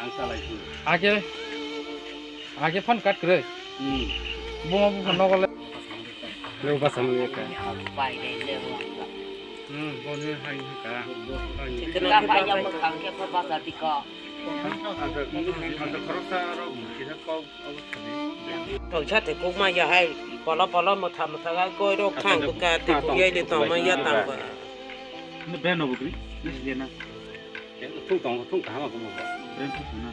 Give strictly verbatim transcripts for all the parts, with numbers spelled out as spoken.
Age, age phone cut kwrwi. Buma bupha nogo le. Lo basa mani ka. Hmm, boni hai ka. Asa, asa khoroksa rok kisa kok. Thoksa te kok ma ya hai, polo polo motha motha ga koi rok thang buka te kuyai le tong ma ya tang ba. Ni ben no bukri, ni sidi na. Thung tong, thung kaham aku mo. Ben thung na.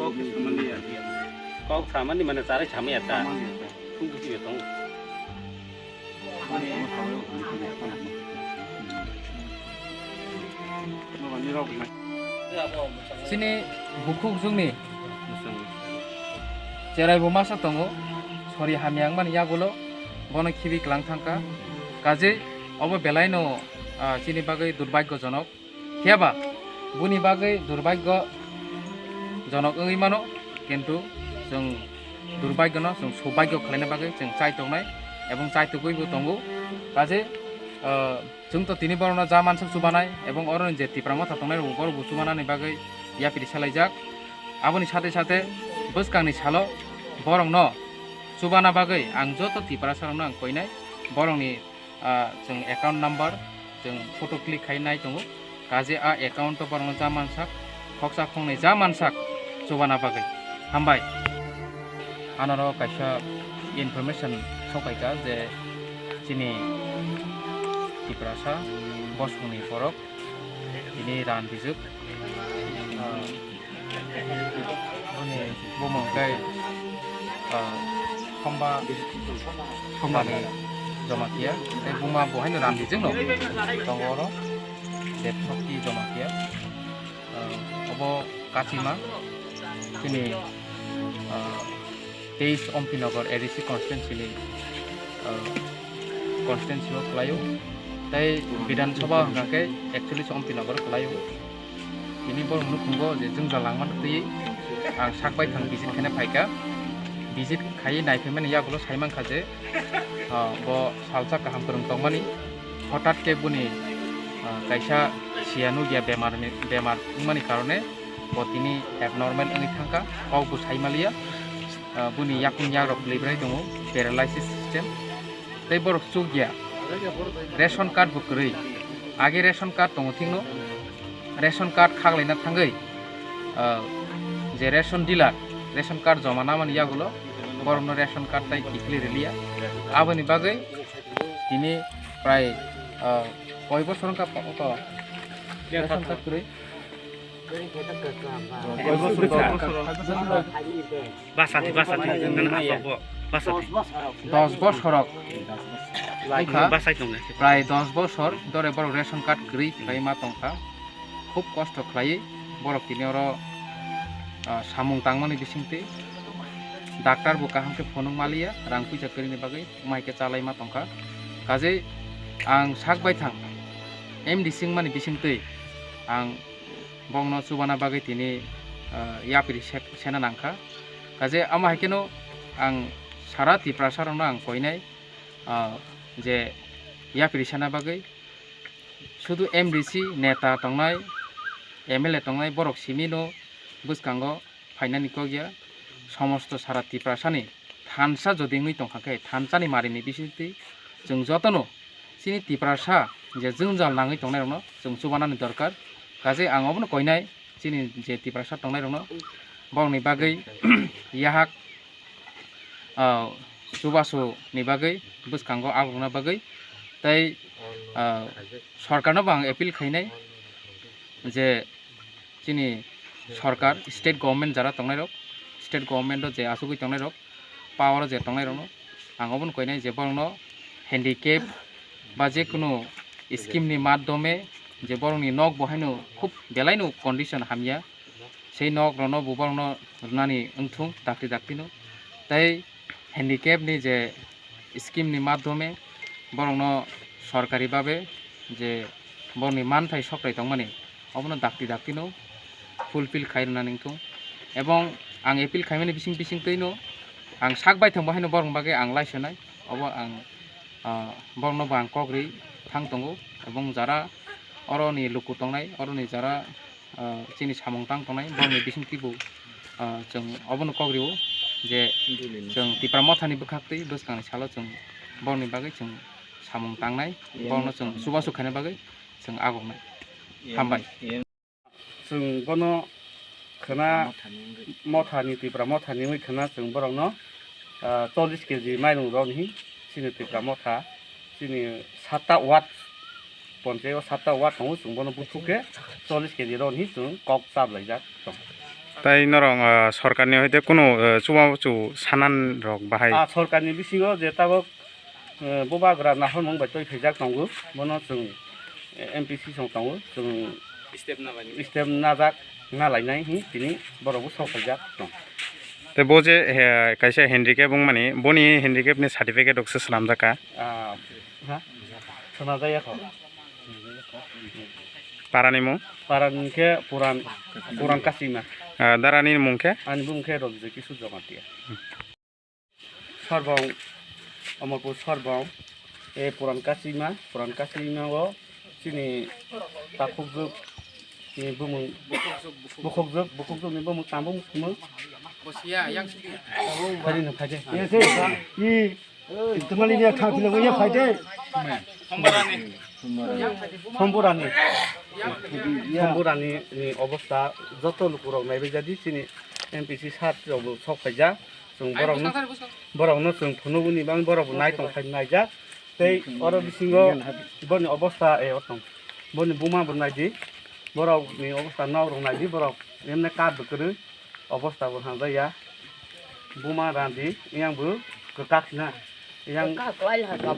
Kok samani ya. Kok samani mana cara sama ya ta. Thung kusi ya tong. Chini bukhuk jungni cherai bo masa tongo, sori hamya wngmani yagulo bono khibi klang thangkha. Kaje obo belaino, ah, chini bagwi durbagyojonok. Phiya ba buni bagwi durbagyo jonok wngwi mano, kintu chwng durbagyono chwng subagyo khlaina bagwi chwng chai tongnai ebong chai tugwi bo tongo. Kaje, ah, chwng to tini borokno ja mansuk chubanai ebong oroni je Tipra Motha tongnai rok borok bo chubanani bagwi yapri salaijak. Aboni sathe sathe bwskangni salo borokno chubana bagwi ang joto Tiprasa rokno ang koinai borokni ah, chwng account number, chwng photo click khai nai tongo. Kaje a account o borokno ja mansak, khoksa khongnwi ja mansak, chubana bagwi. Hambai. Anoro kaisa information sokaika je chini Tiprasa bosongni borok tini ran rijwk. Ah, Boni buma hwnkhe, ah, Somba, Sombani Jamatia. Tei buma bo haino Ramrijwkno tongo oro, Debshakti Jamatia. Ah, obo Kachima, chini, ah, teis Ompi Nagar A D C constituency ni, ah, constituency o kwlaio. Tei Bidhan Sabha hwnkha khe ekchollis Ompi Nagar kwlaio. Tini borok nukhungo je jwngjal langmano twi ang sak baithang visit khaina phaikha. Visit khaiwi naiphaimani yagulo saimankha je, ah, bo salsa kaham kwrwng tongmani. Hothat khe boni, ah, kaisa siya nugya bemar ni, bemar wngmani karone bo tini abnormal wngwi thangkha, kok bo saimaliya. Ah, boni yakung yagrok kwlwi bwrai tongo, paralysis system. Tei borok chukya, ration card bo kwrwi. Age ration card tongo thikno, ration card khaklaina thangwi, ah, je ration dealer, ration card joma namani yagulo borokno ration card tai kiphilwi rwliya. Aboni bagwi tini prai, ah, koi bosor wngkha poto ration card kwrwi. Basati, basati, nang asok bo, basati. Dos bosorok wngkha. Basai tongo. Prai dos bosor dore borok ration card kwrwi khlai ma tongkha. Khub kosto khlaiwi borok tini oro, ah, samung tangmani bisingtwi. Doctor bo kaham khe phunuk maliya, rang puisa kwrwini bagwi, wngma hai khe chalai ma tongkha. Kajei ang sak baithang M D C wngmani bisingtwi ang bongno chubana bagwi tini, ah, yapri se-, sena nangkha. Kaje amo hai kheno ang sara Tiprasa rokno ang koinai, ah, je yapri sena bagwi sudu M D C neta tongnai, M L A tongnai borok simino bwskango phainani kok ya, somosto sara Tiprasani thansa jodi wngwi tongkha khe, thansani marini bisingtwi chwng jotono chini Tiprasa je jwngjal nangwi tongnairokno chwng chubanani dorkar. Kaje ang obono koinai chini je Tiprasa tongnairokno, borokni bagwi yahak, ah, chubachu ni bagwi, bwskango aborokna bagwi tei, ah, sorkarno bo ang appeal khainai je chini sorkar, state government jara tongnairok, state government o je achugwi tongnairok, power o je tongnairokno ang obono koinai je borokno handicap ba je kunu scheme ni madhyome je borokni nok bo haino khub belaino condition hamya, sei nok rokno bo borokno rwnani wngthung dakti dakti no, tei handicap ni je scheme ni madhyome borokno sorkari babe je borokni manthai sokrai tongmani, obono dakti dakti no fulfill khai rwna nangthung. Ebong ang appeal khaimani bising bising twi no ang sak baithang bo haino borokni bagwi ang laisanai, obo ang, ah, borokno bo ang kok rwi thang tongo. Ebong jara oroni luku tongnai, oroni jara Ah, chini samung tang tongnai, borokni bisingtwi bo, ah, chwng obono kok rio je chwng Tipra Mothani bwkhaktwi bwskangni salo chwng borokni bagwi chwng samung tangnai, borokno chwng chubachu khaina bagwi chwng agoknai. Hambai. Chwng bono khwna mothani, Tipra Mothani wngwi khwna chwng borokno, ah, chollish kg mairung rwni chini Tipra Motha, chini satta ward, ponchayat o satta ward tongo, chwng bono buthuk khe chollish kg rwni chwng kok chaplaijak tongo. Tai norok, ah, sorkarni hoite kunu, ah, chubachu sanan rok bahai? Ah, sorkarni bisingo je tabok, eh, bubagra naharmung bai twi phaijak tongo, bono chwng, eh, M P C song tongo, chwng step najak nalainai hi tini borok bo sok phaijak tong. Tei bo je, eh, kaisa handicap wngmani, boni handicap ni certificate rok se swnamjak kha? Ah, ha? Swnamjak ya kho. Parani mung? Parani khe Puran, Puran Kasima. Ah, darani mung khe? Ani mung khe Rojito Kishore Jamatia. Sorbong, Omorpur Sorbong, e Puran Kasima, Puran Kasima o chini takhukjwk ni bumung, bukhukjwk, bukhukjwk ni bumung tamo mung. Phari no phaide. Ye se, i, tumani ya tha phila ya phaide. Somborani. Somborani ni obostha joto lukurok naibai jadi chini M P C sir rok bo sok phaijak. Chwng borokno, borokno chwng phunuguni bang borok bo nai tong khai naijak. Tei oro bisingo boni obostha, eh, o tong. Boni buma bo naidi. Borokni obostha nok rok naidi, borok emne kar bo kwrwi, obostha bo hamjak ya. Buma randi, yang bo kwkak na. Yang,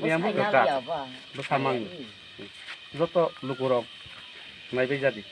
yang bo kwkak. Bwsa mang. Joto lukurok naibai jadi.